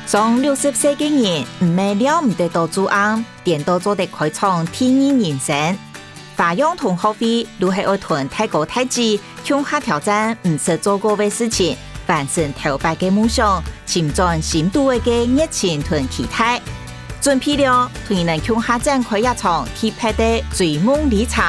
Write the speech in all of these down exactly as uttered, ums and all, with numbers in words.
上六十歲个人，毋係尞毋得到煮暗，顛倒做得開創第二人生。花樣同學會就係愛同大哥大姊共下挑戰毋識做過个事情，完成頭擺个夢想，尋轉心肚个熱情同期待。準備了，同你等共下展開這場特別个追夢旅程。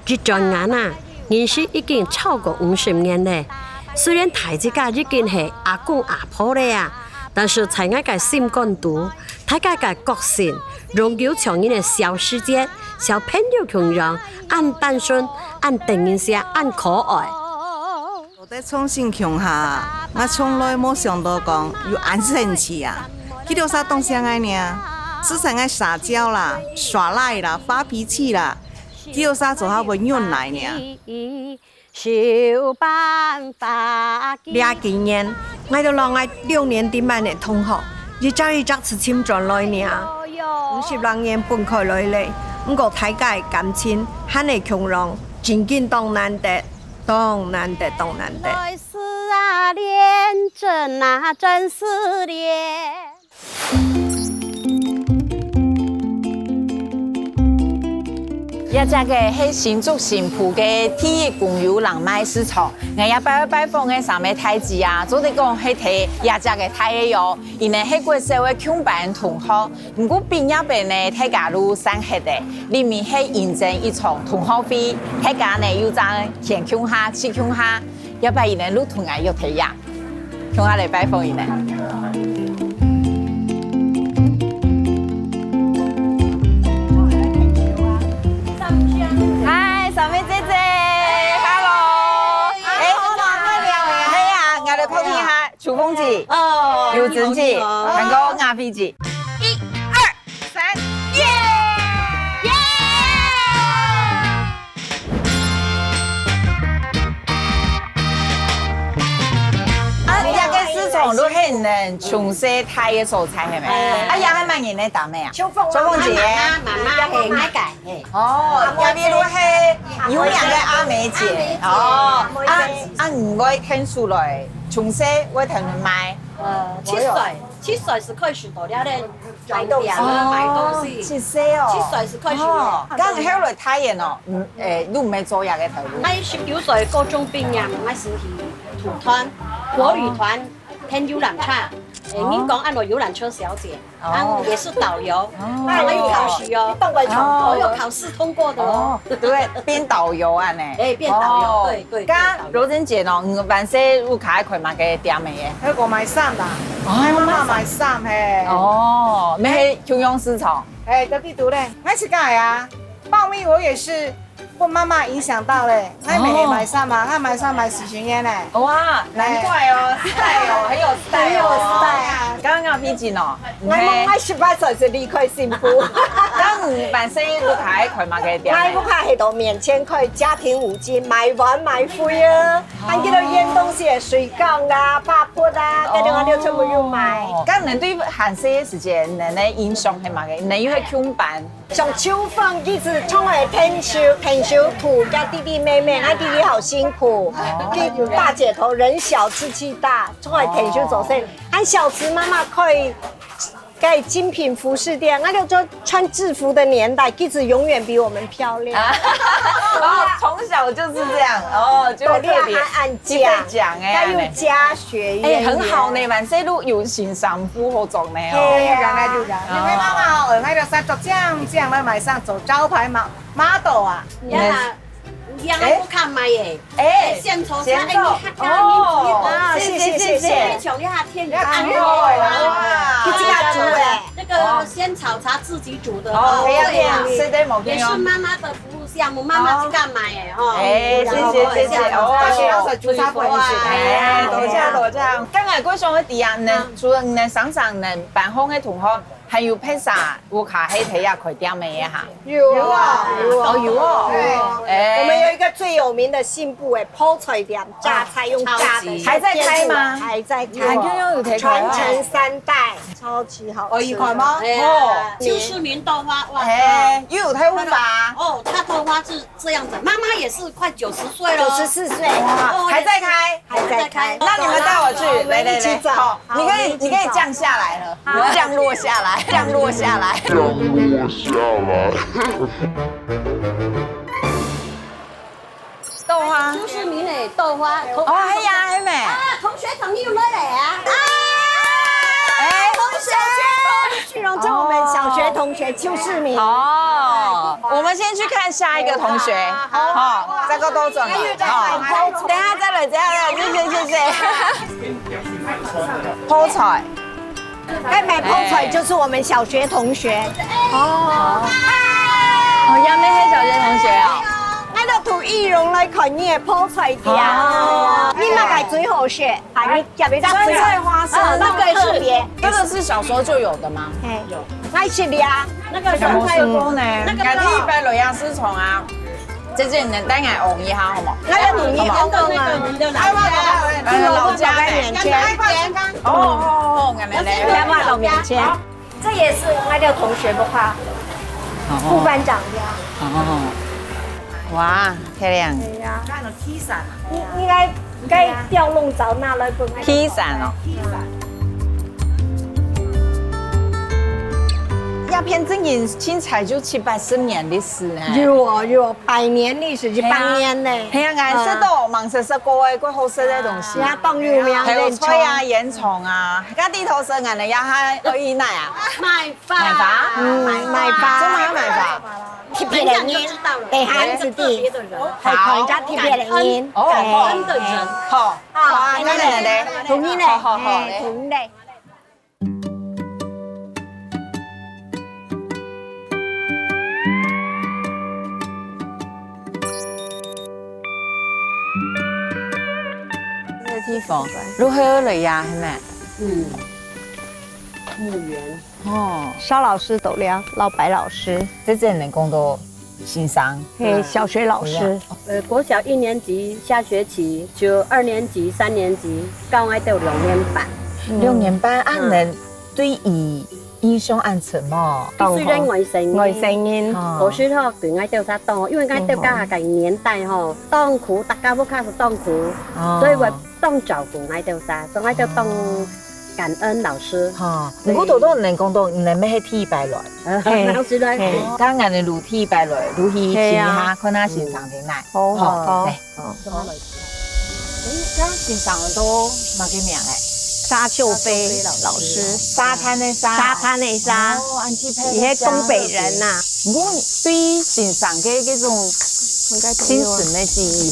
一轉眼啊，認識已經超過五十年了。雖然大自家已經係阿公阿婆了啊，但是在𠊎个心肝肚，大家个個性，仍舊像人个小世界、小朋友共樣，恁單純、恁得人惜、恁可愛。 做得重新共下，𠊎從來無想到講有恁神奇啊！佢兜儕當惜𠊎呢，時常愛撒嬌啦、耍賴啦、發脾氣啦，佢兜儕做下會忍耐呢。這幾年，𠊎兜摎𠊎六年頂半个同學，一隻一隻就尋轉來呢。五十零年分開來了，毋過大家个感情還係共樣，真經當難得。 當難得，當難得。來世啊，練真啊，真是練。這隻个係新竹新埔个第一公有人賣市場，𠊎這擺拜訪个三位大姊啊，做得講係在這隻个大个喲，佢等係國小个共班同學。 毋過畢業了呢，大家就散忒了，裡面係認真一場同學會，大家呢又正牽共下、聚共下，這擺佢等就同𠊎約在這，共下來拜訪佢等。嗨，三位姊姊，hello。哎，好，好，好，好。係啊，𠊎來拍片哈。 秋鳳姊，哦，柚子姊，你好，你好。還有雅菲姊。一、二、三，耶！耶！啊，這個市場就係你等從細大个所在，係無？哎。啊，這係麼人个店仔啊？秋鳳，秋鳳姊。媽媽，媽媽，係，𠊎个。 哦，這位就係有名个阿美姊。阿美姊。哦，啊，啊，你會𢯭手來，從細會𢯭手買。呃，七歲，七歲是開始到這裡賣東西，哦，賣東西。七歲哦。七歲是開始。哦，該後來大了哦，嗯，誒，你毋係做這個頭路。𠊎十九歲高中畢業，𠊎先去土團、國旅團，𢯭遊覽車。誒，人講安到遊覽車小姐。 哦。啊，也是導遊，哦。啊，𠊎有考試哦，哦。我有考試通過的哦。哦，對，變導遊恁仔。哎，變導遊，哦。對，對，變導遊。該羅珍姊哦，你還細屋下開麼个店仔？該𠊎賣衫吧。哦，𠊎媽媽賣衫，嘿。哦，你係共樣市場？哎，在這裡咧，𠊎自家啊，報名我也是 分媽媽影響到咧，𠊎乜係賣衫嘛，𠊎賣衫賣四十年咧。哇，難怪哦，style哦，很有style哦。很有style啊。剛剛要畢竟哦，𠊎，𠊎十八歲就離開新埔。該你本身屋下開麼个店？𠊎屋下係到面前開家庭五金，賣碗賣杯啊，還有到醃東西个水缸啊、把pot啊，該種啊，就全部有賣。哦，該你對還細个時節，你个印象係麼个？你有去共班？ 像秋鳳佢就從來𢯭手，𢯭手渡厥弟弟妹妹，𠊎弟弟好辛苦，佢大姐頭人小志氣大，從來𢯭手做事。還小時媽媽開該精品服飾店，𠊎就說穿制服的年代，佢就永遠比我們漂亮。哦，從小就是這樣，哦，就特別，特別還恁靚，特別講欸，該有家學淵源。欸，很好呢，滿細路有新衫褲好著呢，哦。係啊，就恁樣。 因為媽媽哦，𠊎兜衫著靚靚來賣衫，做招牌嘛，model啊。呀，呀，𠊎屋下買耶。欸，仙草茶，仙草，欸，你看，看，你煮一個。哦，謝謝，謝謝。像一下天你看，哎呀，哇，你自家煮的。那個仙草茶自己煮的。哦，對呀，對呀，對呀，對呀，也是媽媽的 項目，媽媽自家買个吼。欸，謝謝，謝謝，哦。大學老師煮茶飯食。欸，多謝，多謝。剛剛過上个底下，呢，除了你們上上呢，班上个同學，還有別儕屋下係在這開店个哈？有啊，有啊。哦，有哦。對，欸。我們有一個最有名的新埔的泡菜店，榨菜用榨的，超級。还在开吗？还在开，还有有在开啊。传承三代，超级好吃。哦，有开吗？哎呀，哦。旧市民豆花，哇，哎，又有开分吧？哦，他豆花是这样子，妈妈也是快九十岁了，九十四岁，哇，哦，还在开。还在开。那你们带我去，来来来，一起走。好，你可以，你可以降下来了，降落下来，降落下来。豆花。就是你嘞，豆花。哦，哎呀，哎妹。啊，同学朋友来了啊。啊，哎，同学，同学，就我们小学同学邱世明。哦，我们先去看下一个同学，好，再过多转了，好，等一下再来，等一下再来，谢谢谢谢。泡菜。 該賣泡菜就是我們小學同學。哦。哦，也係小學同學啊。𠊎都同玉榮來看你个泡菜店。哦。你那個最好食，啊，你特別酸菜花生。嗯，那個特別。這個是小時候就有的嗎？嘿，愛食的啊。那個酸菜，有沒有吃過呢？那個，你一般來也是從啊， 姐姐，你等下哦一下好無？那要努力好不好？工作啊。哎，我，我，我，呃，老家的。哦，哦，哦，哦，原來嘞。要不要到面前？這也是𠊎个同學个畫，哦。副班長的。哦。哇，漂亮。對呀。你，你來，該調弄找那來分𠊎。披傘哦。 這片真經清採就七八十年歷史呢。有哦，有哦，百年歷史，一百年呢。係啊，𠊎食到，嗯。吂食食過个，過好食个東西。啊，當有名个。還有菜啊，煙腸啊，該地頭蛇眼个呀，還有一奶啊。賣花。賣花？嗯，賣花。做麼个賣花？特別个人，等下子弟，還看一下特別个人。哦，感恩的人。好，好，啊，那个嘞，同意嘞，好，好，好，哎，同意嘞。 這个地方，如何來呀？係無？嗯，墓園。哦。蕭老師到了，老白老師。這真能講到 先生。嘿，小學老師。對呀。呃，國小一年級下學期就二年級、三年級教𠊎兜六年班。六年班，啊，嗯。恁對佢印象恁深無？雖然外省人，外省人。哦。可是吼，對𠊎兜儕當好，因為𠊎兜該下个年代吼，當苦，大家屋下係當苦，哦。所以𠊎當照顧𠊎兜儕，所以𠊎兜當感恩老師。吼，毋過多多人講到，你們係第一擺來。 嘿，老師來。嘿。當然你路第一擺來，路去試一下，嘿啊。看下先生在哪。好，好，好。來。好。誒，這先生都麼个名誒？沙秀妃老師。沙灘个沙。沙灘个沙。哦，恁特別个沙。佢係東北人吶。毋過對先生个這種深深个記憶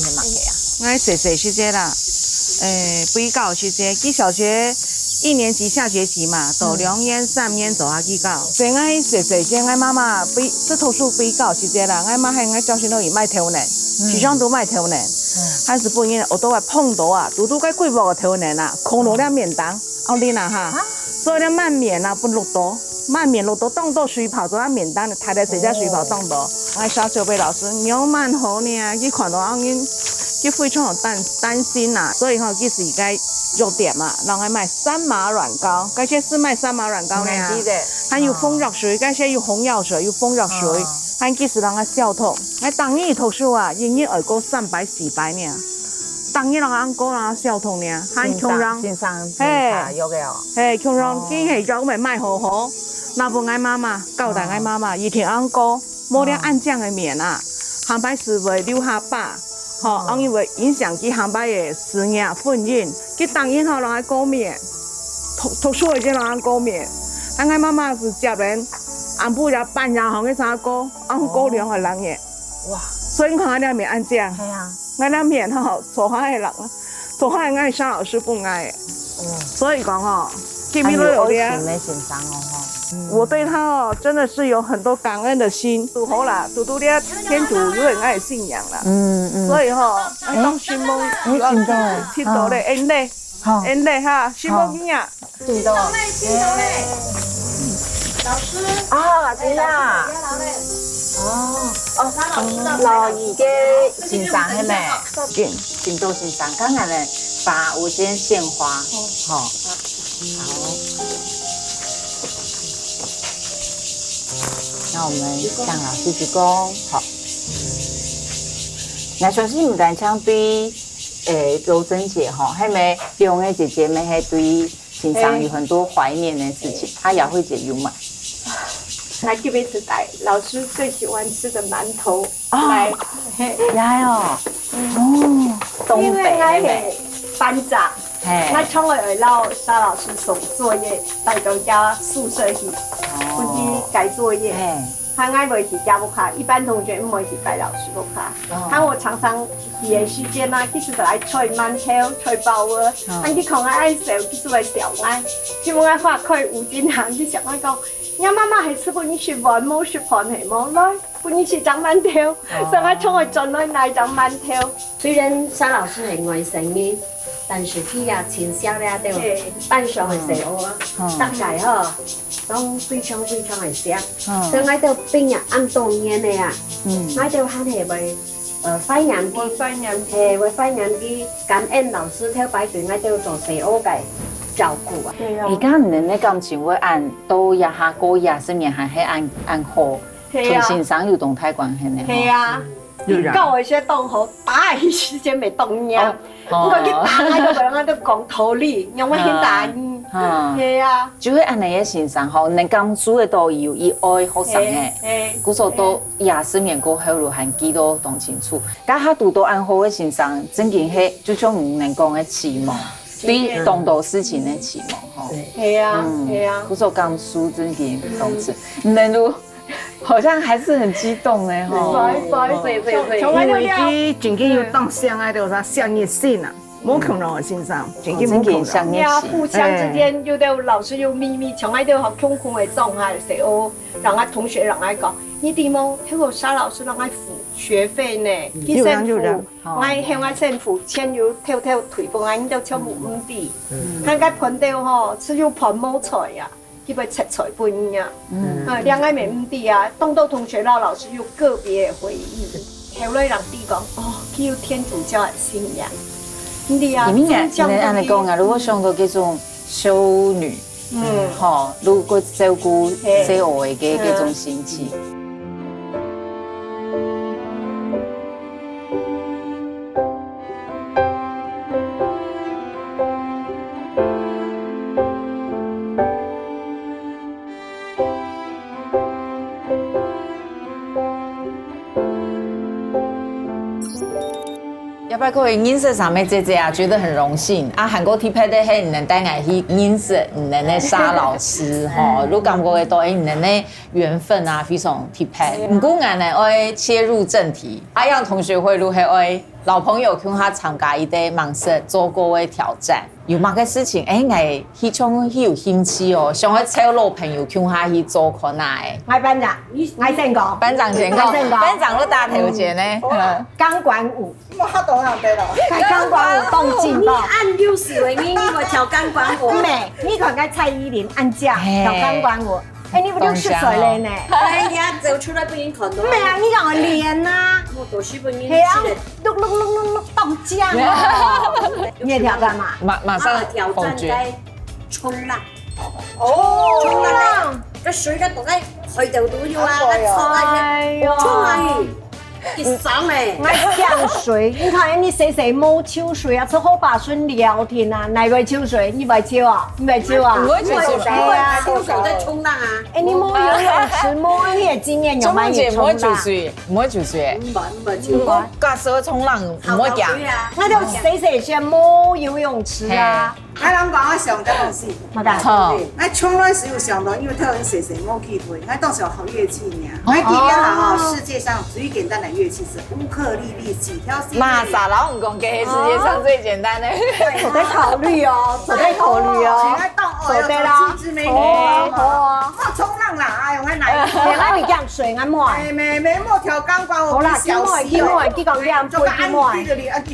係麼个啊？𠊎細細時節啦，誒，比較時節，佢小學 一年級下學期嘛，到兩年、三年做下去教。所以𠊎細細時，𠊎媽媽比，這讀書比較時節啦，𠊎媽喊𠊎朝晨都去賣豆奶，時常都賣豆奶，還係分人學到个碰到啊，堵堵該幾鑊个豆奶啊，空落了面頂，哦，你那哈，所以呢，滿面啊，分落到，滿面落到當多水泡，做下面頂，大大細細水泡當多。 𠊎小學个老師，仰恁好呢，佢看到恁樣，佢非常擔，擔心啊，所以吼，佢自家藥店啊，讓𠊎買三馬軟膏，該些係買三馬軟膏呢，還有風藥水，該些有紅藥水，有風藥水，還佢自家讓𠊎消毒。𠊎當日讀書啊，一日愛過三擺四擺呢，當日讓𠊎過啊消毒呢，還共樣，先生，先生，嘿，藥个哦，嘿，共樣，佢係藥毋係買好好，拿分𠊎媽媽，交代𠊎媽媽，一定恁過。 無了恁樣个面啊，下擺係會留下疤，吼，因為影響佢下擺个事業、婚姻，佢當然吼，讓𠊎過面，讀，讀書个時讓𠊎過面，啊，𠊎媽媽係接人，暗晡夜半夜行个時過，啊，過兩个人个，哇，所以你看𠊎這面恁樣，係啊，𠊎這面吼，坐下个人，坐下个𠊎小老師分𠊎个，所以講吼，今日都有了。 我對他哦，真的是有很多感恩的心。堵好啦，堵堵這天主有人愛信仰啦。嗯，嗯。所以吼，愛當信望，哎，真的。愛祈禱咧，嗯。恩典，好。恩典哈，信望你啊。好。真的。老師。啊，真的啊。哦，哦，沙老師，老二个先生係咩？嗯，先做先生，剛剛呢，把五線鮮花，吼，好。那我們向老師鞠躬，好。那相信毋單淨對，誒，周正傑吼，還有兩个姐姐妹，還對先生有很多懷念的事情，阿雅慧姐有嗎？那這邊是帶老師最喜歡吃的饅頭，哦，來，嘿。來哦，哦，東北的咩？因為𠊎係班長，嘿。𠊎常會摎沙老師送作業，帶到佢宿舍去，哦。分佢改作業。嘿。 喊𠊎會去佢屋下，一般同學毋會去拜老師屋下。哦。喊𠊎常常有个時間啊，佢就來炊饅頭、炊包仔，哦。喊佢講𠊎愛笑，佢就會笑𠊎。佢問𠊎花開五金行，佢想𠊎講，若媽媽係食分你食飯，無食飯係無？來，分你食張饅頭。哦。所以𠊎常會轉來拿一張饅頭。雖然沙老師係外省人，但是佢也盡惜這兜，嘿。班上个細學，嗯。大家吼， 都非常非常个惜。嗯。所以𠊎兜畢業恁多年个啊，嗯。𠊎兜還係會，呃，懷念佢，會懷念佢。嘿，會懷念佢，感恩老師頭擺對𠊎兜做細學个照顧啊。對啊。你看你們个感情會恁到這下過二十年還係恁，恁好，係啊。同先生有當大關係呢，係啊。吼。嗯。 有人。教會學當好，打佢時間會當遠。哦，哦。毋過佢打𠊎都，𠊎都講道理，讓𠊎去打你。啊，啊。係啊。就係恁樣个先生吼，能感受得到有，有愛學生个。嘿，嘿。故所到二十年過後，都還記得當清楚。該下堵到恁好个先生，正經係，就像你們講个啟蒙，對當多事情个啟蒙吼。對。係啊，嗯，係啊。故所感受正經當深。嗯。你們都 好像還是很激動呢，吼。會，會，會，會，會。因為佢正經有當惜𠊎兜，啥惜熱心啊，無可能个先生，正經無可能。正經惜熱心。呀，互相之間，哎。有的老師有祕密，像𠊎兜學共工个狀態个時候，讓𠊎同學讓𠊎講，你知無？那個沙老師讓𠊎付學費呢，嗯。佢先付，有人，有人。𠊎，喊𠊎先付，錢又偷偷退分𠊎，你兜全部毋知。嗯。看該盤兜吼，只有盤無菜啊。 佢會切菜分你啊。嗯。啊，兩個人毋知啊，當多同學摎老師有個別个回憶。後來人知講，哦，佢有天主教个信仰。毋知啊，你們也，真正你恁樣講啊，如果想到這種修女，嗯。嗯，吼，如果照顧，嘿。細學个這，這種心情。嗯。 這擺可以認識三位姐姐啊，覺得很榮幸啊。還過特別个係，你能帶𠊎去認識你們个沙老師，吼，就感覺到，欸，你們个 緣分啊，非常特別。毋過𠊎呢，愛切入正題。恁樣同學會就係愛摎朋友共下參加一個吂識做過个挑戰。有麼个事情，欸，𠊎去像去有興趣哦，想愛招老朋友共下去做看啊，欸。𠊎班長，𠊎先講。班長先講，𠊎先講。班長就打頭前呢。嗯。鋼管舞。 無法度啊，對咯。該鋼管舞當勁爆。你恁優秀个，你，你會跳鋼管舞？毋係，你看該蔡依林恁靚，嘿。跳鋼管舞。欸，你毋就十歲了呢？哎呀，走出來分人看到。毋係啊，你講練啊。我都是分人係啊，吃的。碌碌碌碌碌，當靚哦。你也跳幹嘛？馬，馬上啊，挑戰否決。該衝浪。 哦，衝浪啊，該水該都在海底都有啊，該衝啊，哎喲。衝啊，佢爽欸。𠊎驚水，你看你細細摸泅水啊，坐河壩脣聊天啊，哪會泅水？你會泅啊？你會泅啊？毋會泅水。對啊。泅水在衝浪啊。欸，你無游泳池，無你个經驗，有麼个衝浪？鍾姐毋會泅水，毋會泅水。毋會，毋會泅。毋過假使會衝浪，毋會驚。好，好，對啊。𠊎就細細時無游泳池啊。嘿。 𠊎人講𠊎想這東西，麼个？好。對，𠊎從來是有想到，因為頭先細細無機會，𠊎當時學樂器呢，哦。𠊎記得哈，世界上最簡單的樂器是烏克麗麗，幾條線。嘛，沙老師講，這世界上最簡單的。哦。對，做得考慮哦，做得考慮哦。哦。做得啦。做得啦。哦，好啊。哦，衝浪啦，哎喲，𠊎哪有？哎，𠊎比較水，𠊎摸。哎，沒，沒摸條鋼管，我好啦，比較小心哦。佢摸，佢摸，佢講這樣，就按佢佢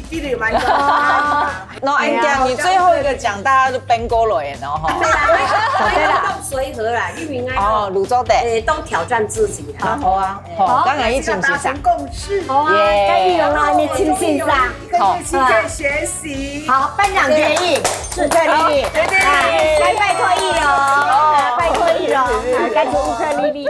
佢嘛，你知道嗎？哦。 喏，恁樣，你最後一個講，大家都奔過來了吼。對啦，對啦。當隨和啦，因為𠊎哦，泅做得。欸，當挑戰自己啦。好啊，好，刚刚已经是啥？好啊，耶。加油啦，你清醒啥？一个星期可以学习。好，班长决议，乌克丽丽，好，决定。啊，拜拜托伊哦，啊，拜托伊哦，啊，感谢乌克丽丽。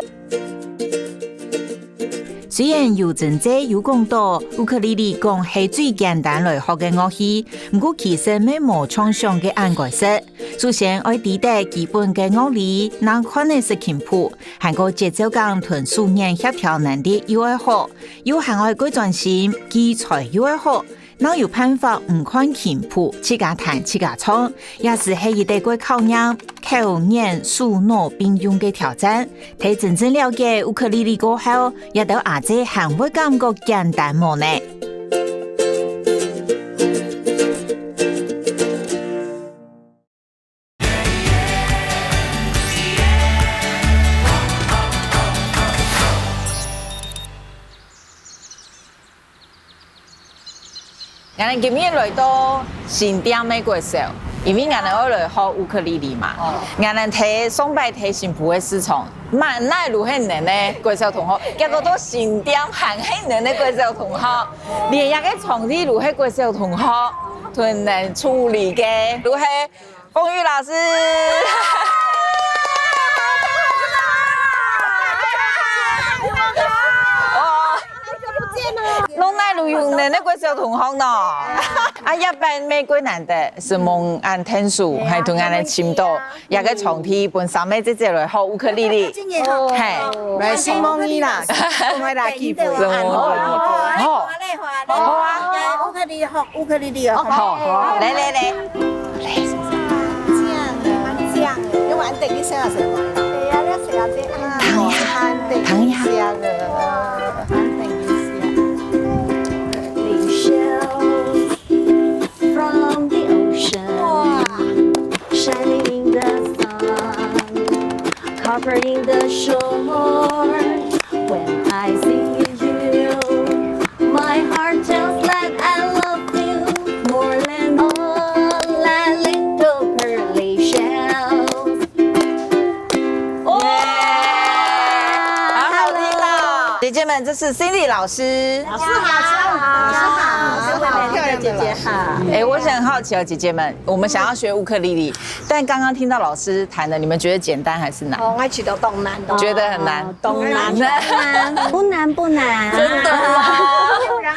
虽然有真濟有讲到，乌克丽丽讲係最簡單來學个樂器，毋過其實乜無像想个恁該識。首先愛知得基本个樂理，正看得識琴譜，還過節奏感同手眼協調能力又愛好，又還愛過專心，記才又愛好，正有辦法毋看琴譜，自家彈自家唱，也係係一個過考驗口眼手腦並用个挑戰。 在真正了解烏克麗麗過後，這兜阿姊還會感覺簡單無呢？𠊎等今日來到新店个國小，因為𠊎等愛來學烏克麗麗嘛。哦。𠊎等在上擺在新埔个市場，滿哪都係𠊎等个國小同學，結果到新店還係𠊎等个國小同學，連這個場地都係國小同學同𠊎等處理个，都係 鳳玉老師。哦，弄哪都有𠊎等个國小同學呢。啊，這擺乜過難得，係蒙恁天數，還同𠊎等尋到，這個場地分三位姐姐來學烏克麗麗。嘿。來，承蒙你啦，承蒙你啦，機會。承蒙你。好。 好啊。烏克麗麗，好，烏克麗麗哦。好，好，來，來，來。哇，靚啊，靚啊，有無？等一下，等一下。對呀，你要誰啊？這樣啊。等一下。等一下。 From the ocean, shining in the sun, covering the shore. When I see you, my heart tells that I love you more than all the little pearly shells. 哇，好好听哦！姐姐们，这是Cindy老师。老师好，老师好，老师好，漂亮的姐姐好。哎，我是很好奇哦，姐姐们，我们想要学乌克丽丽，但刚刚听到老师弹的，你们觉得简单还是难？哦，我觉得当难的。觉得很难。哦，当难。不难不难。真的吗？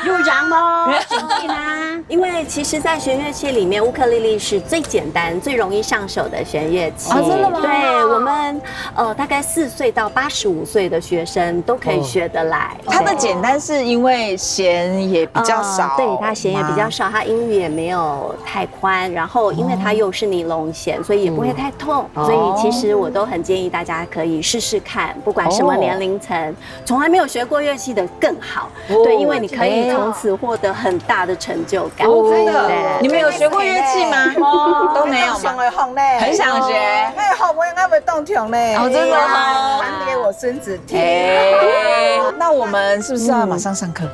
有人哦，请进啊。因为其实，在弦乐器里面，乌克丽丽是最简单、最容易上手的弦乐器。哦，真的吗？对，我们 呃，大概四岁到八十五岁的学生都可以学得来。它的简单是因为弦也比较少，呃，对，它弦也比较少，它音域也没有太宽，然后因为它又是尼龙弦，所以也不会太痛，所以其实我都很建议大家可以试试看，不管什么年龄层，从来没有学过乐器的更好，对，因为你可以从此获得很大的成就感。哦，真的，对。你们有学过乐器吗？都没有吗？很想学。哎，好，我应该会动听呢。哦，真的吗？弹给我孙子听。哎，那我们是不是要马上上课？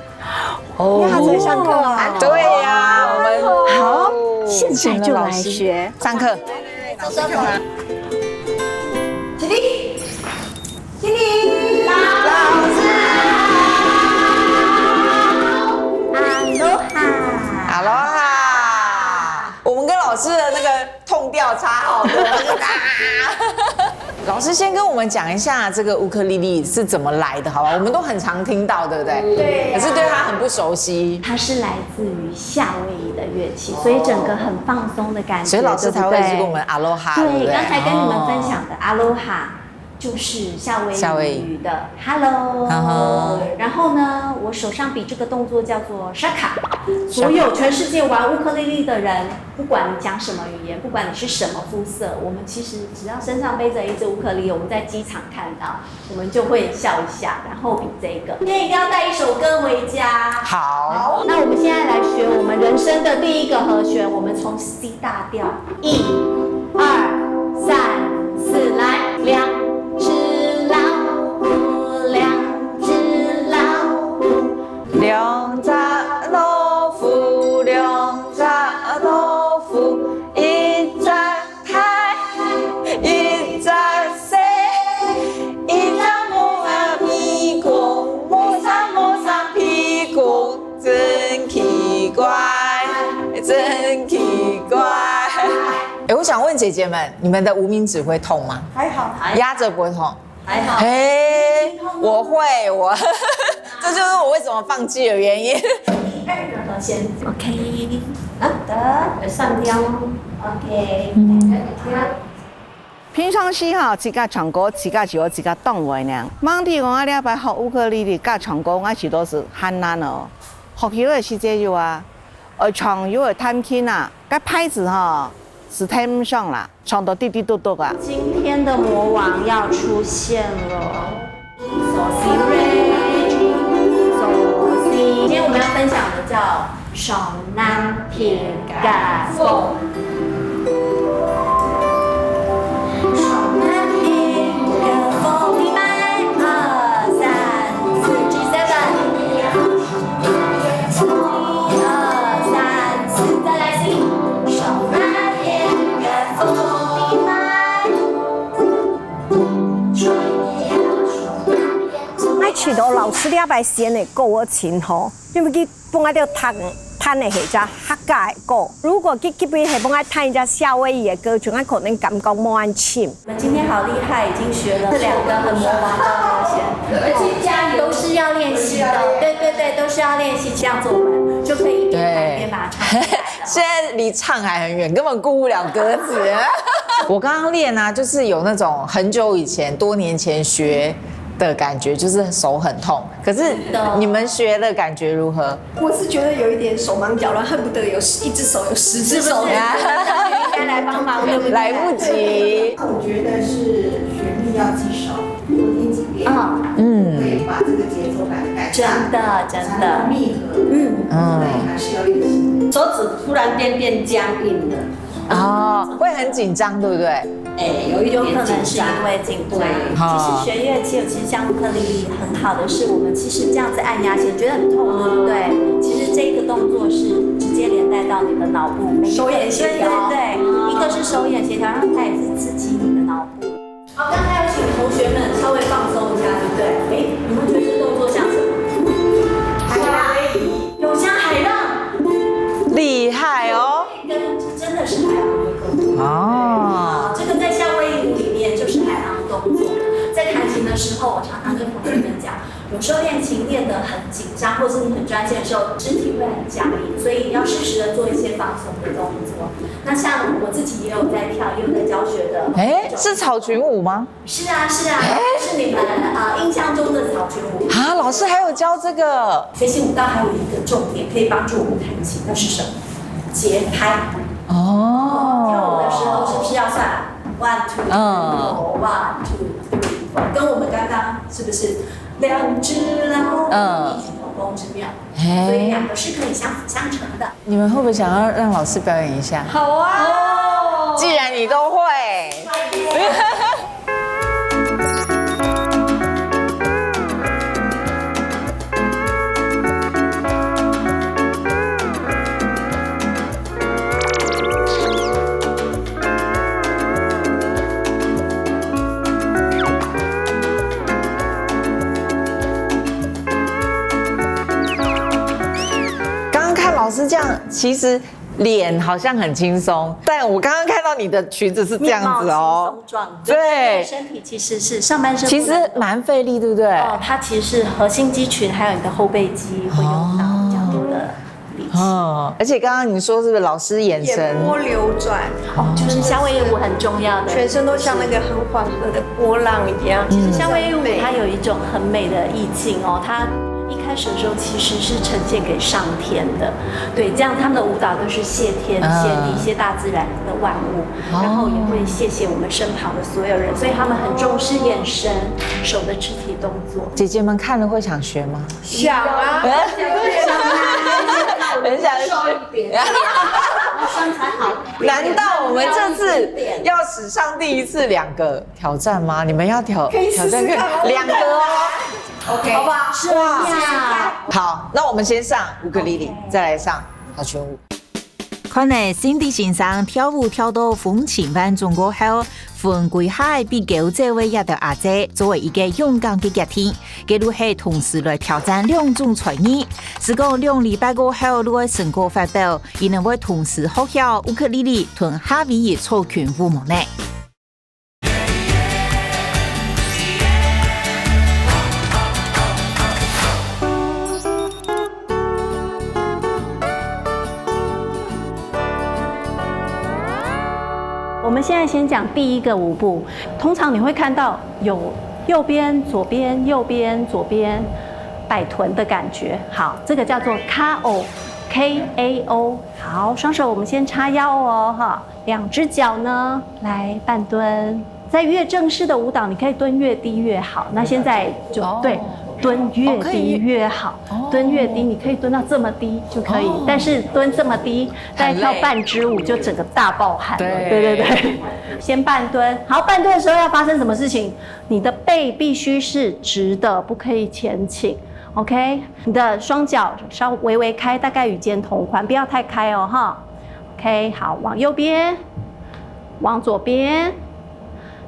哦，那还在上课啊？对呀，我们好，现在就来学。上课。起立。 老师好。阿罗哈。阿罗哈。我们跟老师的那个痛调差好多。老师先跟我们讲一下这个乌克丽丽是怎么来的，好吧？我们都很常听到，对不对？对啊。可是对它很不熟悉。它是来自于夏威夷的乐器，所以整个很放松的感觉，所以老师才会一直跟我们对不对？阿罗哈，对，对不对？刚才跟你们分享的阿罗哈， 就是夏威夷语的 hello。然后呢，我手上比这个动作叫做 shaka，所有全世界玩乌克丽丽的人，不管你讲什么语言，不管你是什么肤色，我们其实只要身上背着一支乌克丽丽，我们在机场看到，我们就会笑一下，然后比这个。今天一定要带一首歌回家。好。那我们现在来学我们人生的第一个和弦，我们从 C 大调，一、二、三、四，来，两只老虎，两只老虎。两只老虎，两只老虎，一只大，一只细，一只毛啊比真奇怪。哎，我想问姐姐们，你们的无名指会痛吗？还好，还好。压着不会痛？还好。嘿，我会，我，这就是我为什么放弃的原因。第二个和弦，OK，好的，上调，OK，嗯。平常時吼，自家唱歌，自家就自家當會呢。吂知講啊，這擺學烏克麗麗加唱歌，𠊎試著係還難哦。學校个時節有啊，愛唱又愛彈琴啊，該拍子吼，係聽毋上啦，唱到滴滴嘟嘟啊。今天的魔王要出现了。今天我们要分享的叫 上南平街坊。上南平街坊，一二三四，G seven。一二三四，再来一次。上南平街坊，一二。 𠊎試著老師這擺選个歌真好，因為佢分𠊎兜彈，彈个係隻客家个歌。如果佢，佢分，係分𠊎彈一隻夏威夷个歌曲，𠊎可能感覺無恁深。我们今天好厉害，已经学了这两个很魔王的和弦，而且加油，都是要练习的。对对对，都是要练习，这样子我们就可以一边弹一边把它唱起来了。现在离唱还很远，根本顾不了歌词。我刚刚练啊，就是有那种很久以前、多年前学的感觉，就是手很痛。可是你们学的感觉如何？我是觉得有一点手忙脚乱，恨不得有十，一只手有十只手。是不是？应该来帮忙，对不对？来不及。我觉得是旋律要记熟，多听几遍，嗯。嗯。会把这个节奏感改善，真的，真的。才能密合。嗯。嗯。所以还是要练习。手指突然间变僵硬了。 哦，会很紧张，对不对？哎，有一点紧张。有可能是因为紧张。对。其实学乐器，其实像乌克丽丽很好的是，我们其实这样子按压弦，觉得很痛，对不对？其实这个动作是直接连带到你的脑部，每一个，手眼协调。对对对，一个是手眼协调，然后它也是刺激你的脑部。 好，刚才有请同学们稍微放松一下，对不对？哎，你们觉得这动作像什么？海浪，有像海浪。厉害哦。跟，这真的是海浪的动作。哦。啊，这个在夏威夷舞里面就是海浪的动作。在弹琴的时候，我常常跟同学们讲，有时候练琴练得很紧张，或是你很专心的时候，肢体会很僵硬，所以要适时的做一些放松的动作。那像我自己也有在跳，也有在教学的。哎，是草裙舞吗？ 是啊，是啊，是你们，呃，印象中的草裙舞。啊，老师还有教这个。学习舞蹈还有一个重点可以帮助我们弹琴，那是什么？节拍。哦。跳舞的时候是不是要算one two three four，嗯。One two three four，跟我们刚刚是不是两只老虎，嗯。异曲同工之妙？嘿。所以两个是可以相辅相成的。 你们会不会想要让老师表演一下？好啊！既然你都会。刚刚看老师这样，其实脸好像很轻松，但我刚刚看到你的裙子是这样子哦。面貌轻松状，对。身体其实是上半身不能动。其实蛮费力，对不对？哦，它其实是核心肌群还有你的后背肌会用到比较多的力气。哦，而且刚刚你说是不是老师眼神？眼波流转，哦，就是夏威夷舞很重要的，全身都像那个很缓和的波浪一样。其实夏威夷舞它有一种很美的意境哦，它一开始的时候其实是呈现给上天的，对，这样他们的舞蹈都是谢天、嗯。谢地、谢大自然的万物，哦。然后也会谢谢我们身旁的所有人，所以他们很重视眼神、手的肢体动作。姐姐们看了会想学吗？想啊，很想学。身材好。难道我们这次要史上第一次两个挑战吗？你们要挑，可以试试看啊。挑战看两个哦。OK，好不好？哇，试试看。好，那我们先上乌克丽丽，再来上草裙舞。看來Cindy先生跳舞跳到風情萬種過後，分歸下來比較走个這兜阿姊做一個勇敢个決定，佢就係同時來挑戰兩種才藝。係講兩禮拜過後，就會成果發表，佢等會同時學曉烏克麗麗同夏威夷草裙舞無呢？ 我们现在先讲第一个舞步，通常你会看到有右边、左边、右边、左边摆臀的感觉。好，这个叫做K A O，K A O。好，双手我们先叉腰哦，哈，两只脚呢来半蹲，在越正式的舞蹈，你可以蹲越低越好。那现在就对，蹲越低越好，蹲越低，你可以蹲到这么低就可以，但是蹲这么低，再跳半支舞就整个大爆汗了。对对对，先半蹲。好，半蹲的时候要发生什么事情？你的背必须是直的，不可以前倾。OK，你的双脚稍微微开，大概与肩同宽，不要太开哦，哈。OK，好，往右边，往左边，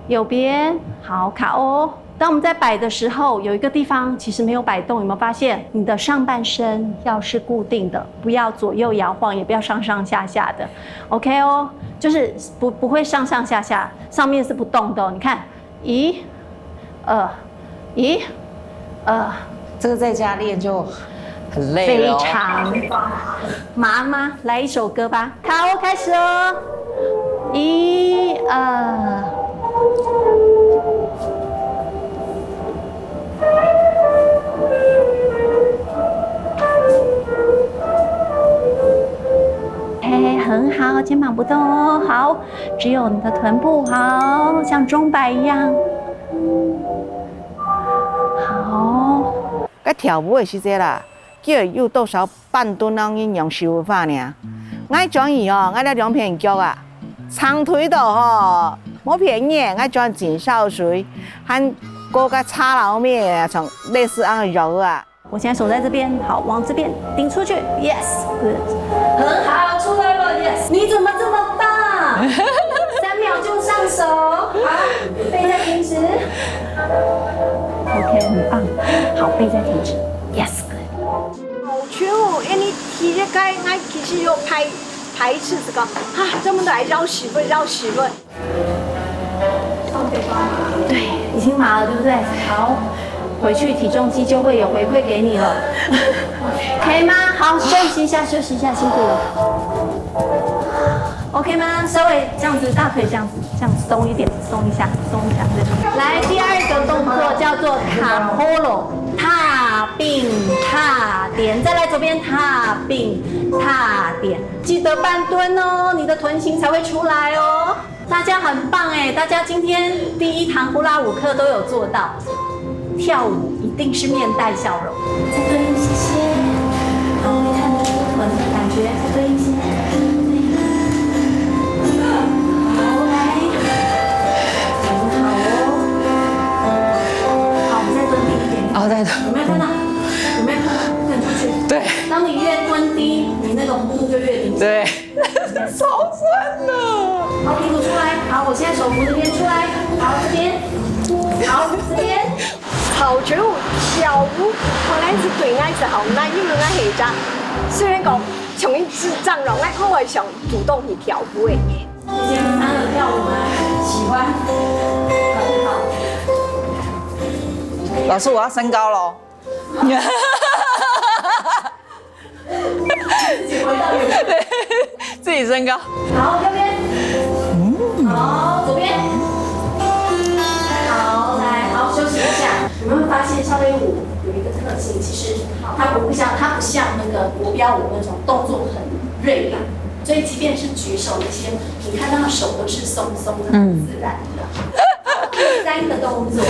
右边，好，卡哦。当我们在摆的时候，有一个地方其实没有摆动，有没有发现？你的上半身要是固定的，不要左右摇晃，也不要上上下下的，OK哦，就是不不会上上下下，上面是不动的哦。你看，一、二，一、二，这个在家练就很累了。非常麻麻，来一首歌吧。卡哦，开始哦，一、二。嘿，很好，肩膀不动哦。好，只有你的臀部，好像钟摆一样。好。该跳舞的时节啦，叫有多少半蹲让人娘手法呢？我转去哦，我这两片脚啊，长腿到吼，无骗你，我转真少水，还过个叉老面啊，像类似安个肉啊。我现在手在这边，好，往这边顶出去，yes，good，很好，出来了，yes，你怎么这么棒？三秒就上手，好，背再挺直，OK，很棒，好，背再挺直，yes，good。好球，哎，你提个该，那其实有拍排斥这个，啊，这么多还绕屎分，绕屎分。对，已经麻了，对不对？好，回去体重机就会有回馈给你了，可以吗？好，休息一下，休息一下，辛苦了。OK 吗？稍微这样子，大腿这样子，这样松一点，松一下，松一下。对，来，第二个动作叫做卡喉咙，踏并踏点，再来左边踏并踏点，记得半蹲哦，你的臀型才会出来哦。大家很棒哎，大家今天第一堂呼啦舞课都有做到。 跳舞一定是面带笑容。再对应一些些，然后看得出臀的感觉，再对应一些。好，来，很好哦。好，我们再蹲低一点。哦，再蹲。有没有看到？有没有看到？更出去。对。当你越蹲低，你那个弧度就越明显。对。超酸的。好，屁股出来。好，我现在手扶这边出来。好，这边。好，这边。 潮州跳舞，本來係對𠊎係好難，因為𠊎係一隻，雖然講像一隻智障咯，𠊎我會想主動去跳舞个人。以前他有跳舞嗎？喜歡。很好。老师，我要升高喽。自己回到原位。自己升高。好，右边。好，左边。好，来，好，休息一下。你们会发现芭蕾舞有一个特性，其实它不像它不像那个国标舞那种动作很锐利，所以即便是举手那些，你看到手都是松松的，很自然的。第三个动作，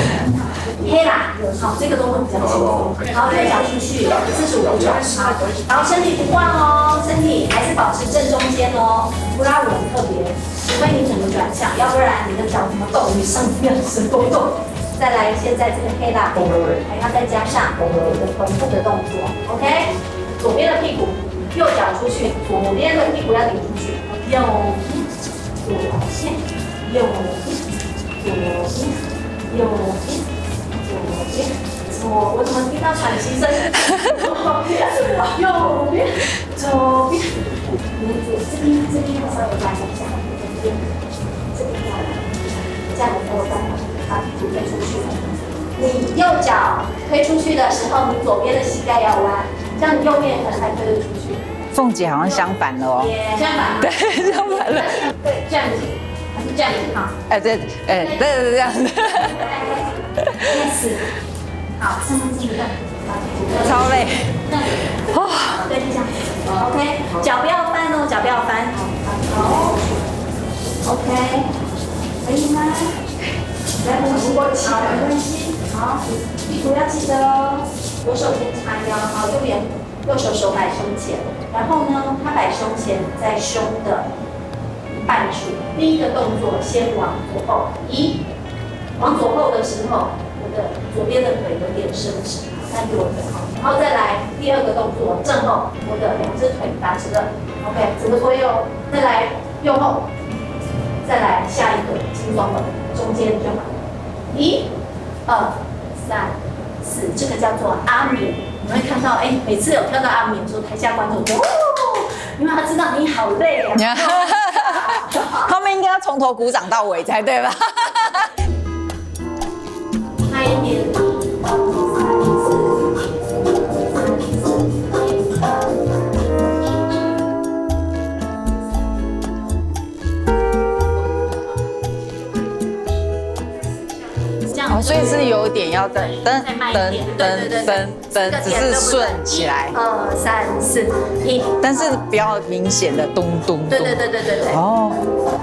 黑啦，好，这个动作比较轻松。好，右脚出去，四十五度转，好，然后身体不晃哦，身体还是保持正中间哦。呼啦舞很特别，除非你整个转向，要不然你的脚怎么动，你上面是不动。再来，现在这个黑啦，还要再加上我们的臀部的动作，OK？左边的屁股，右脚出去，左边的屁股要挺出去。右边，左边，右边，左边，右边，左边。我我怎么听到喘息声？右边，左边，右边。这边这边要稍微加一下，这边这边要来，这样才有办法把屁股推出去。你右脚推出去的时候，你左边的膝盖要弯，这样你右边才推得出去。凤姐好像相反了哦。相反。对，相反了。对，这样子，还是这样子哈？哎，对，哎，对，对，这样子。Yes。好，慢慢进入到。超累。哇。对，就这样。OK，脚不要翻哦，脚不要翻。好。OK，可以吗？来，我们过去，没关系。好，屁股要记得哦。左手先叉腰，好，右边，右手手摆胸前，然后呢，他摆胸前在胸的一半处。第一个动作先往左后移，往左后的时候，我的左边的腿有点伸直，看给我的，好，然后再来第二个动作正后，我的两只腿打直了，OK，整个左右，再来右后，再来下一个轻松的，中间就好。一、二、三、四，这个叫做阿眠。你会看到，哎，每次有跳到阿眠的时候，台下观众就哦，因为他知道你好累啊。他们应该要从头鼓掌到尾才对吧？慢一点。这样。哦，所以是有点要再噔再慢一点，噔对对对对，噔噔，只是顺起来。一二三四，一。但是不要明显的咚咚咚。对对对对对对。哦。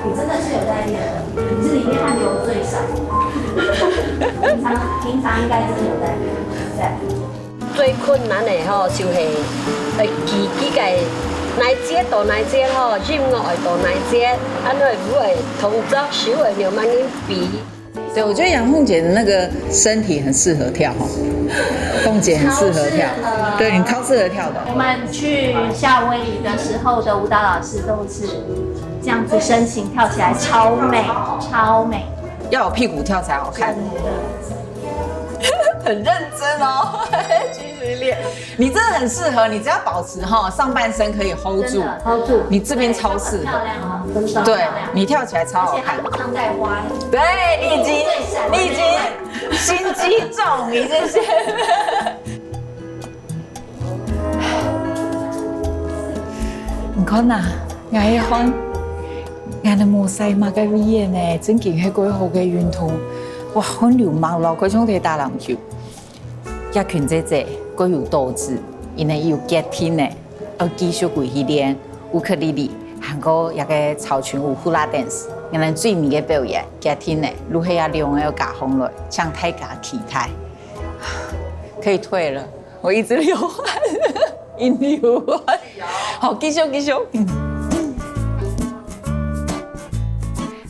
你真的是有在练，你是里面汗流最少。平常平常应该真的有在练，对。最困难的吼，就係，呃，记记个哪一节到哪一节吼，音乐会到哪一节，安尼舞会动作手会慢慢比。对，我觉得杨凤姐的那个身体很适合跳哈，凤姐很适合跳，超适合。对你超适合跳的。我们去夏威夷的时候的舞蹈老师都是这样子身形跳起来，超美，超美。要有屁股跳才好看。真的。很认真哦，继续练。你真的很适合，你只要保持哈，上半身可以 hold 住，真的，hold 住。你这边超适合。对，很漂亮哦，真的。对，你跳起来超好看。而且它不像在花。对，你已经，你已经心机重，你这些。你看呐，𠊎一看，𠊎都無晒麼个位呢，正經係蓋好个運動。哇，汗流脈落，蓋像在打籃球。這群姐姐，蓋有鬥志，因為有決定呢，愛繼續回去練烏克麗麗，還過這个草裙舞、hula dance，𠊎等最尾个表演，決定呢，就係這兩个愛加上來，請大家期待。可以退了。 我一直流汗，一直流汗。好，繼續，繼續。嗯。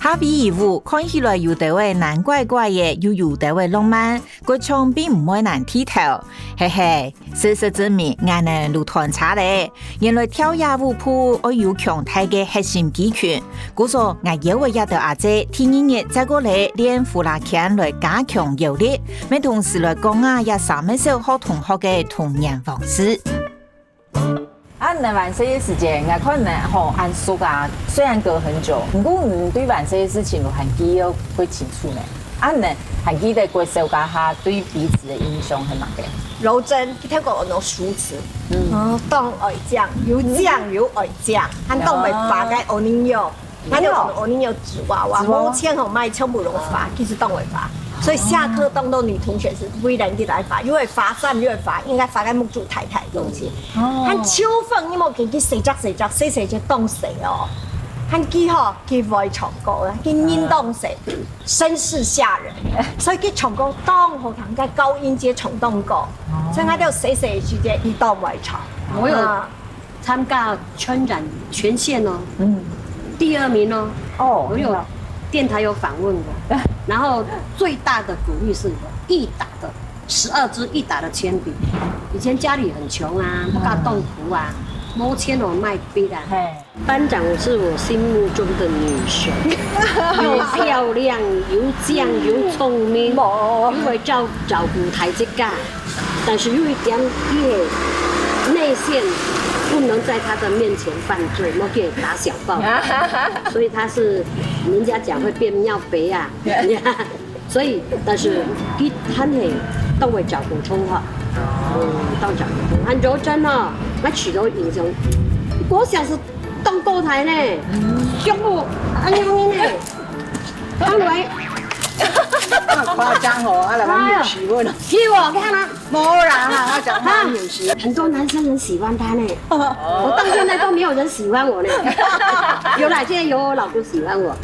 夏威夷舞看起來有兜仔難怪怪个，又有兜仔浪漫，骨重並毋會難剃頭。嘿嘿，事實證明，𠊎等就斷差咧。原來跳這舞步愛有強大个核心肌群，故所𠊎邀仔這兜阿姊第二日再過來練呼啦圈來加強腰力。 乜同時來講啊，這三个小學同學个童年往事。啊，你還細个時節，𠊎看你吼恁熟啊，雖然隔很久，毋過你對還細个事情還記得蓋清楚呢。啊，你還記得介紹一下對彼此个印象係麼个？柔珍，佢頭過安到梳子，嗯，當愛靚，又靚又愛靚，還當會畫个O N I O。 還有我們O N I O紙娃娃，紙娃娃。無錢吼買全部攏畫，其實當會畫。所以下課當多女同學係為了佢來畫，又會畫山，又會畫，應該畫个目珠大大个東西。哦。還秋風，你無見佢細隻細隻，細細隻當細哦。還佢吼，佢會唱歌，佢人當細，聲勢嚇人，所以佢唱歌當好聽，該高音節唱當高，所以𠊎兜細細个時節，佢當會唱。我有啊。 參加全展全線哦，嗯，第二名哦。哦，我有電台有訪問我，然後最大的鼓勵是我一打的十二支一打的鉛筆。以前家裡很窮啊，不敢動譜啊，無錢哦，賣筆啊。嘿。班長是我心目中的女神，又漂亮，又靚，又聰明，又會照，照顧大自家。但是有一點，伊个內線不能在她的面前犯罪，莫去打小報告。所以她是人家講會變廟婆啊。所以，但是佢還係當會照顧蟲吼，嗯，當照顧蟲，很認真哦。𠊎試著印象，國小時當高大呢，胸部恁樣呢，當來，恁誇張吼，啊，來，我有試問哦。給我看啊。無啦，我講話有時。很多男生很喜歡她呢，我到現在都沒有人喜歡我呢。有啦，現在有我老公喜歡我。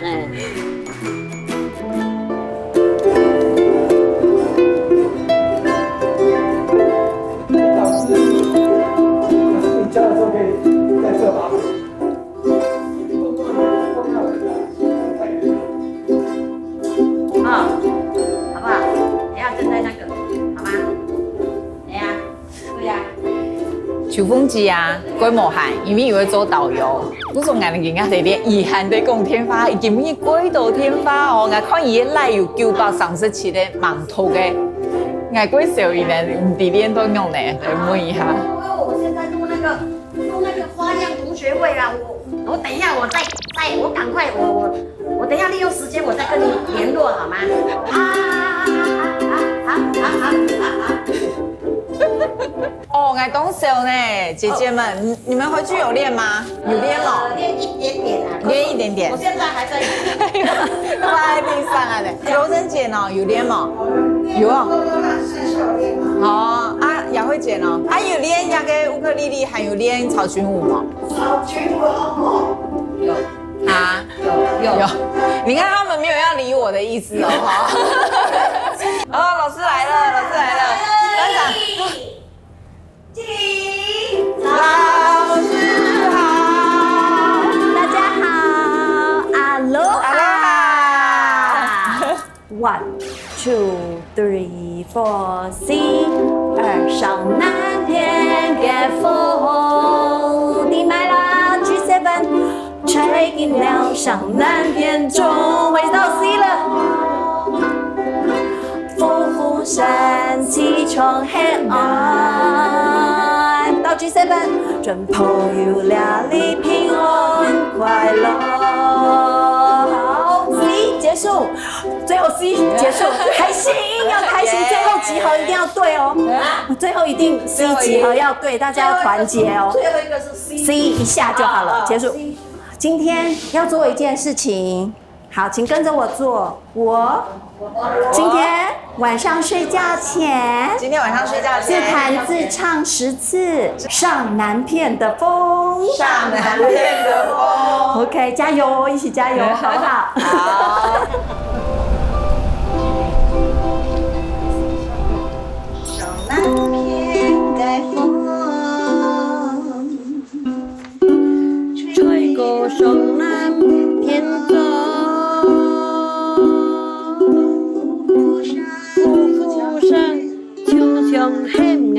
哎。老師，你教的时候可以在这吗？啊，好不好？等一下正在那个，好吗？等一下。 秋鳳姐啊，該無閒，因為又愛做導遊。故所𠊎兩儕連遺憾个講電話，已經問幾多電話哦。𠊎看佢个LINE有九百三十七个吂讀个，𠊎該小姨呢，毋知練到仰呢，來問一下。我現在錄那個，錄那個花樣同學會啊，我，我等一下我再，再，我趕快，我，我，我等一下利用時間我再跟你聯絡，好嗎？啊，好，好。 哦，𠊎當熟呢，姐姐們，你，你們回去有練嗎？有練哦。呃，練一點點啊。練一點點。我現在還在。掛在地上啊嘞。柔珍姐呢，有練嗎？有哦。哦，啊，也會剪哦。啊，有練那個烏克麗麗，還有練草裙舞嗎？草裙舞好不好？有。啊？有，有。有。你看他們沒有要理我的意思哦，哈。哦，老師來了，老師來了。班長。 老師好。大家好，Aloha。Aloha。One, two, three, four, see。二上南天个風，你買啦，G seven。 吹緊了上南天鐘，回到C了。呼呼聲，起床黑暗。到G seven，祝朋友倆你平安快樂。好，C結束，最後C結束，開心要開心，最後集合一定要對哦，最後一定C集合要對，大家要團結哦。最後一個是C。C一下就好了，結束。 今天要做一件事情，好，請跟著我做。我今天晚上睡覺前，今天晚上睡覺前，自彈自唱十次《上南片的風》。上南片的風。OK，加油，一起加油，好不好？好。上南片的風。 吹過上南片鐘，呼呼聲，就像喊𠊎。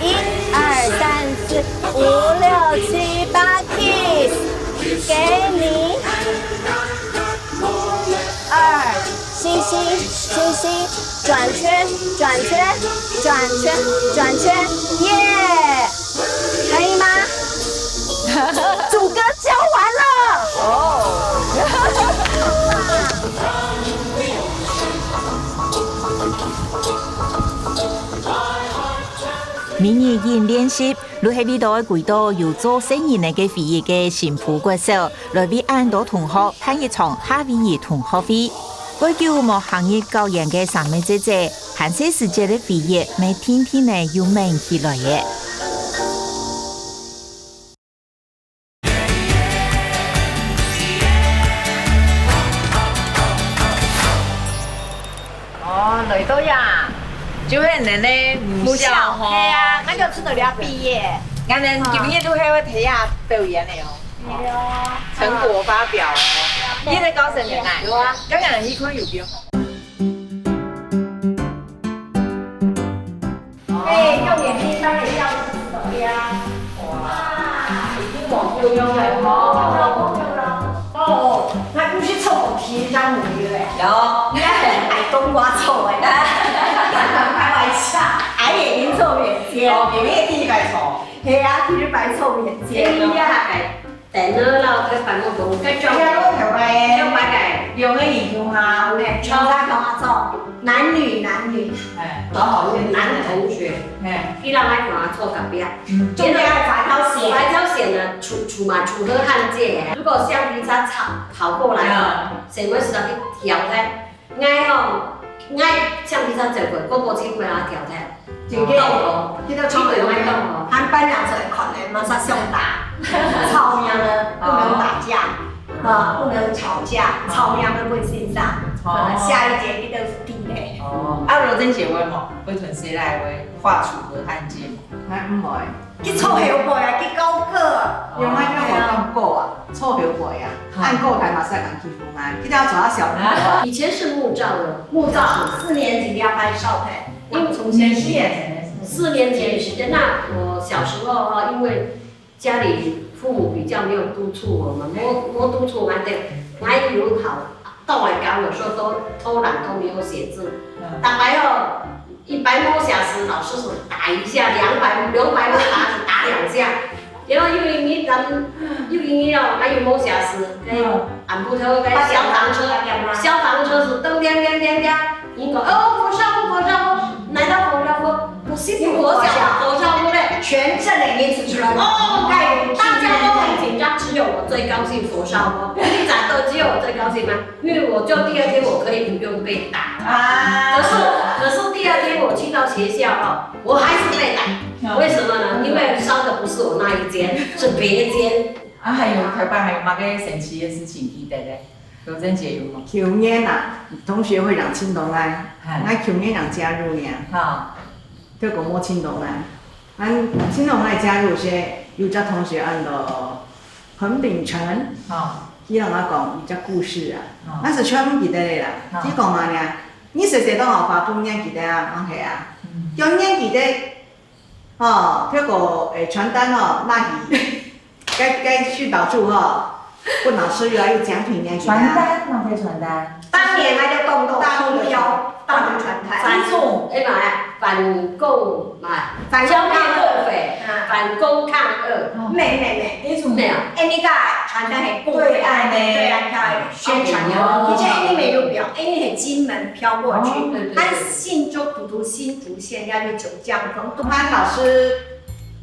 一二三四五六七八，kiss，給你。二，星星，星星，轉圈，轉圈，轉圈，轉圈，耶！可以嗎？主歌教完了。哦。 每日緊練習，就係為著愛歸到有做細人仔个回憶个新埔國小，來為恁多同學辦一場夏威夷同學會。蓋久無行入校園个三妹姐姐，還細時節个回憶，乜定定仔又愐起來了。 哦，來到呀，就係恁樣个母校吼。係啊，𠊎就出到這畢業。𠊎等今日都還會睇下表演个哦。係哦。成果發表哦。你在高雄有來？有啊。剛剛一看有變化。哎，用眼睛當然要怎麼樣？哇，已經往右用了哦。哦，那不是臭狗皮這樣母的嘞。有。應該很矮冬瓜臭哎。開玩笑，矮眼睛臭眼睛。哦，有咩地方臭？係啊，第一擺臭眼睛。哎呀，等了老頭擺目公，該叫哎呀，我頭擺。叫擺个。有个影響哈。哎，超大干嘛臭？男女男女。哎，好好用。男同學，哎，佢讓他干嘛臭隔壁啊？嗯，中間還發條線。發條線呢，出出嘛出好漢姐。如果橡皮擦跑跑過來，嗯，誰會知道去挑它？ 𠊎吼，𠊎橡皮擦走過，過過去毋會拿掉忒。真个，動哦，這个創作有愛動哦。還扮演出來看呢，馬上想打，吵架呢，不能打架，啊，不能吵架，吵架會分心上，哦。可能下一節你都是地雷。哦，啊，羅珍姐會無？會同誰來會畫出好漢姐無？ 𠊎毋會。佢坐後背啊，佢高個。有啊，因為我當高啊，坐後背啊，啊。恁高大嘛，使人欺負啊，佢都要坐到小朋友啊。以前是木造的，木造，四年級要搬校配，因為從前是四年級的時間，那我小時候哈，因為家裡父母比較沒有督促我們，沒，沒督促，還得，還有好，到外高的時候都偷懶，都沒有寫字。嗯。打牌哦， 一百毛匣子，老師是打一下，兩百，兩百毛匣子打兩下。然後又一日，咱們又一日哦，還有毛匣子，該，嗯。暗晡頭該消防車，消防車是噔噔噔噔噔，你講，哦，火燒屋，火燒屋，哪到火燒屋？不是火燒，火燒屋嘞。全鎮的名字出來。哦，大家都很緊張，只有我最高興，火燒屋。你咋都只有我最高興嗎？ 因為我就第二天我可以不用被打。啊。可是，可是第二天我去到學校哦，我還是被打。嗯。為什麼呢？因為燒的不是我那一間，是別間。啊，還有，頭擺還有麼个神奇个事情記得咧？羅珍姐有無？舊年啊，同學會講青銅愛，哎。𠊎舊年正加入呢。好。結果無青銅愛。 𠊎青銅愛加入時，有隻同學安到彭秉承，哦。佢同𠊎講一隻故事啊，哦。𠊎係全毋記得个啦。哦。佢講麼个呢？你細細當學華都，你還記得啊？𠊎講係啊。嗯。叫你還記得，哦，這個，誒，傳單哦，拿去 該，該訓導處吼，分老師又愛有獎品，你還記得啊？傳單，麼个傳單？當年還在動動，大陸的，大陸傳單。反送，哎媽呀，反共嘛，反共抗俄。剿滅共匪，啊。反共抗俄。哦。沒，沒，沒。那種。沒有。哎，那個傳單很共匪。對岸呢？對岸抗俄宣傳的。哦。以前你沒有表，哎，你很金門飄過去，哦。對，對，對。他新竹，普渡新竹縣，要有九降風。班老師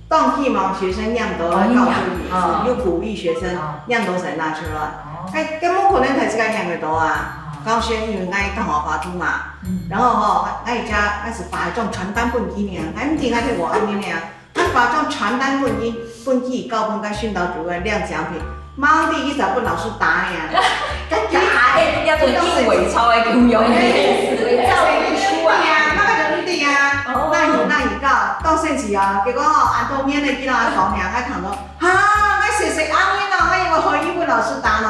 當希望學生念到个教書名詞，哦。又鼓勵學生念到先拿出來。哦。哎，根本可能大自家念得到啊。哦。教書因為𠊎當學華都嘛，嗯。然後吼，𠊎一家，𠊎係發一張傳單分佢呢，𠊎毋知𠊎係無恁樣呢，𠊎發張傳單分佢，分佢交分該訓導主任領獎品。 吂知佢就分老師打呀。真假？哎，要做硬尾操个功用。哎，尾操个功用啊。對啊，那個就毋對啊。哦。那你，那你到，到生氣啊，結果吼，恁多年了，佢都還講呢，還講到，啊，那謝謝阿英哦，那我可以問老師答呢。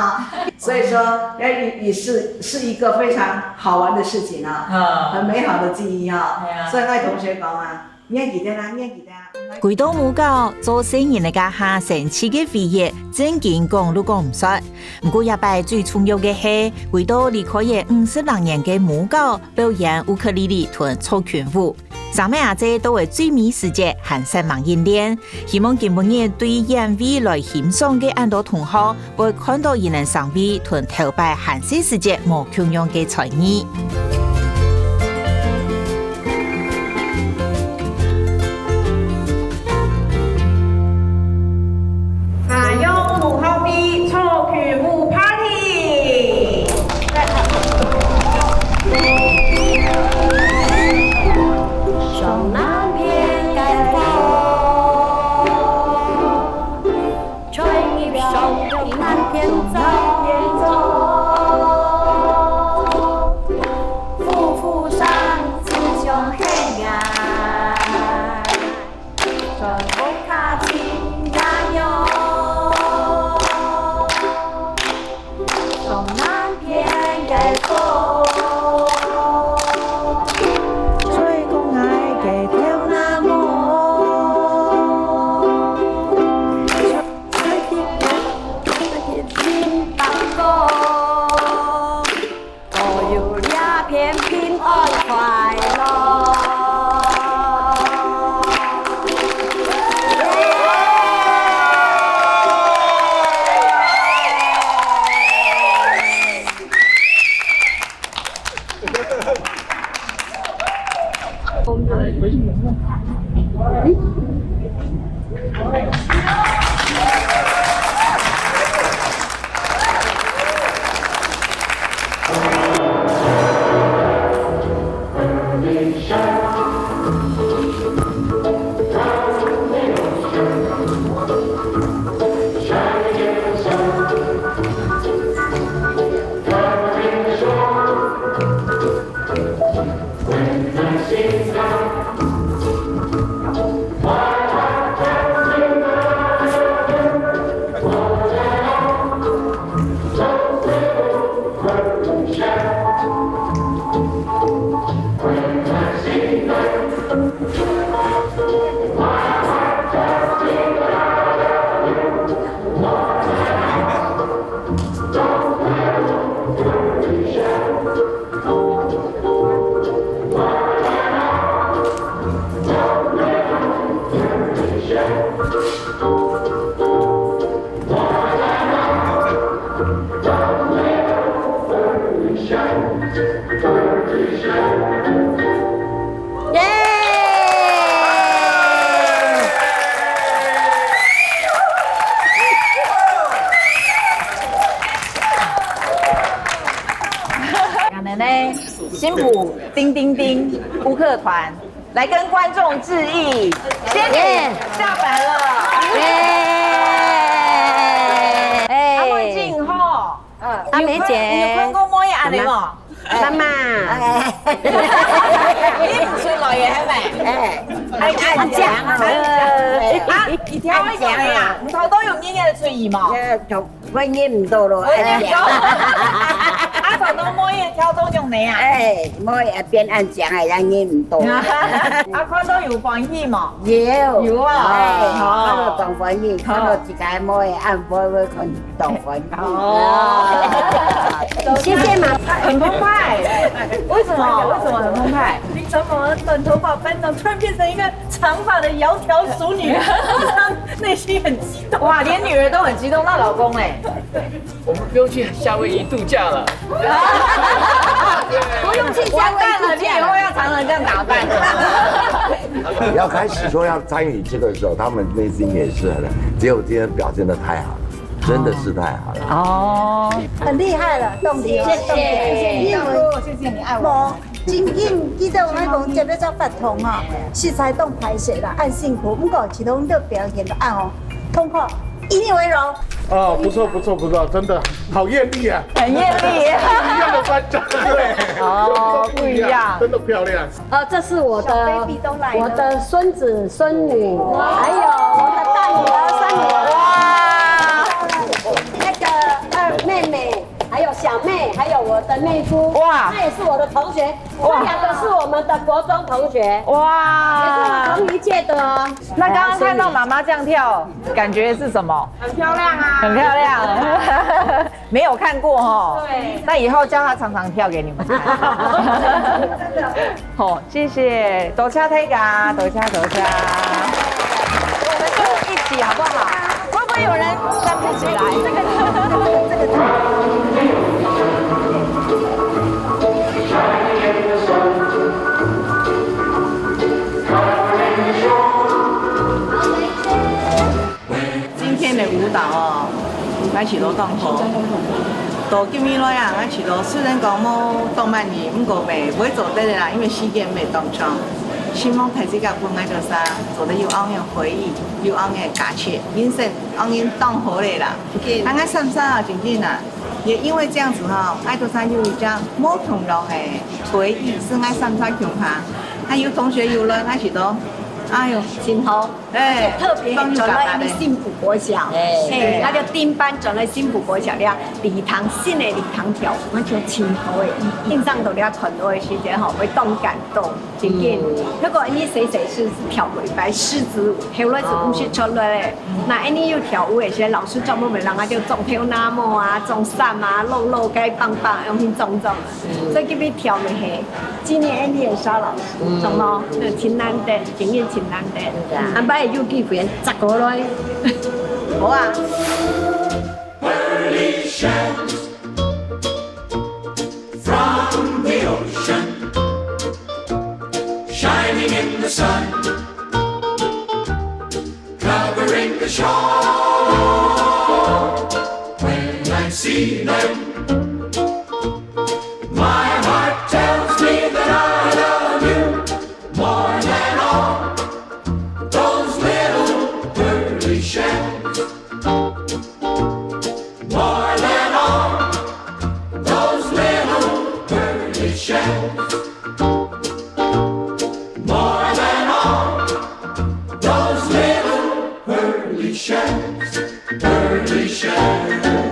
所以說，也，也是，是一個非常好玩的事情啊，嗯。很美好的記憶啊。對啊。所以𠊎同學講啊， 你還記得啦，你還記得啊。歸到母校，做細人仔个下生趣个回憶，正經講都講毋煞。毋過這擺最重要个係，歸到離開了五十零年个母校，表演烏克麗麗同草裙舞。三妹阿姊都會最尾時節還煞猛演練，希望今晡日對演藝來欣賞个恁多同學， 會看到佢等生活同頭擺還細時節無共樣个才藝。下陽五號B草裙舞party。上南片間房。 吹入上南天走，飛从南边个风，吹过来个头那么，吹起来个金巴果。 保佑两片平安快乐。耶！俺们呢，新埔叮叮叮顾客团来跟观众致意，仙女耶下凡了。耶！哎，阿妹真好。 阿梅姐。你有看过妹仔恁樣無？媽媽。哎。你毋出來也還買。哎，哎，恁靚哦。啊，你聽我講呀，你頭都有人个喙語無？呃，就我認毋到咯，哎呀。啊，頭都妹仔跳到用你啊？哎，妹仔變恁靚啊，也認毋到。啊，看到有歡喜無？有。有啊。哎，哦。看到當歡喜，看到自家妹仔恁會會看 當歡喜。哦。謝謝媽媽。很澎湃。為什麼？為什麼很澎湃？你怎麼短頭髮班長突然變成一個長髮的窈窕淑女？內心很激動。哇，連女兒都很激動，那老公欸？我們不用去夏威夷度假了。不用去夏威夷度假了。完蛋了，你以後要常常這樣打扮。要開始說要參與這個的時候，他們內心也是很，只有今天表現得太好了。 真的是太好了。哦。很厲害了，動力哦，謝謝。動力。因為謝謝你愛我。無，真緊，記得𠊎講接咧做活動吼，實在當歹勢啦，恁辛苦。毋過其中个表現都恁好，通過，以你為榮。哦，不錯，不錯，不錯，真的好豔麗啊！很豔麗。不一樣的班長，對。哦，不一樣。真的漂亮。 呃，這是我的，小baby都來了。我的孫子孫女，還有我的大女兒、三女兒。哇！那個二妹妹，還有小妹，還有我的妹夫，哇！她也是我的同學，哇！這兩個是我們的國中同學，哇！也是我同一屆的哦。那剛剛看到媽媽這樣跳，感覺是什麼？很漂亮啊。很漂亮。 沒有看過吼。對。那以後叫她常常跳給你們看。好，謝謝，多謝大家，多謝，多謝。我們就一起好不好？會不會有人站不起來？這個，這個，這個。今天的舞蹈哦，𠊎試著當好。到今以來啊，𠊎試著雖然講無當滿意，毋過乜會做得个啦，因為時間乜當長。希望大自家分𠊎兜儕做得有恁樣个回憶，有恁樣个價值，人生恁樣當好个啦。啊，𠊎三儕啊，真正啊，也因為這樣子吼，𠊎兜儕有一隻無同樣个回憶，係𠊎三儕共下。還有同學有來，𠊎試著哎喲，真好。哎，特別轉來𫣆俚新埔國小，哎，嘿，對啊。那就頂班轉來新埔國小了，禮堂，新的禮堂跳舞，那就真好的，印象到了看到的時間吼，會當感動，真緊。嗯。不過𫣆俚細細時跳過一擺獅子舞，後來就毋識出來了。哦。那𫣆俚有跳舞的時候，老師專門問人家就裝頭那帽啊，裝衫啊，露露該棒棒，用心裝裝。 所以今日跳个係紀念𫣆俚个沙老師，嗯。著無？那真難得，真个真難得。真个啊。下擺有機會，再過來。好啊。Pearly shells from the ocean, shining in the sun, covering the shore. When I see them, my heart tells me that I love you more than all those little pearly shells. More than all those little pearly shells. More than all those little pearly shells, pearly shells.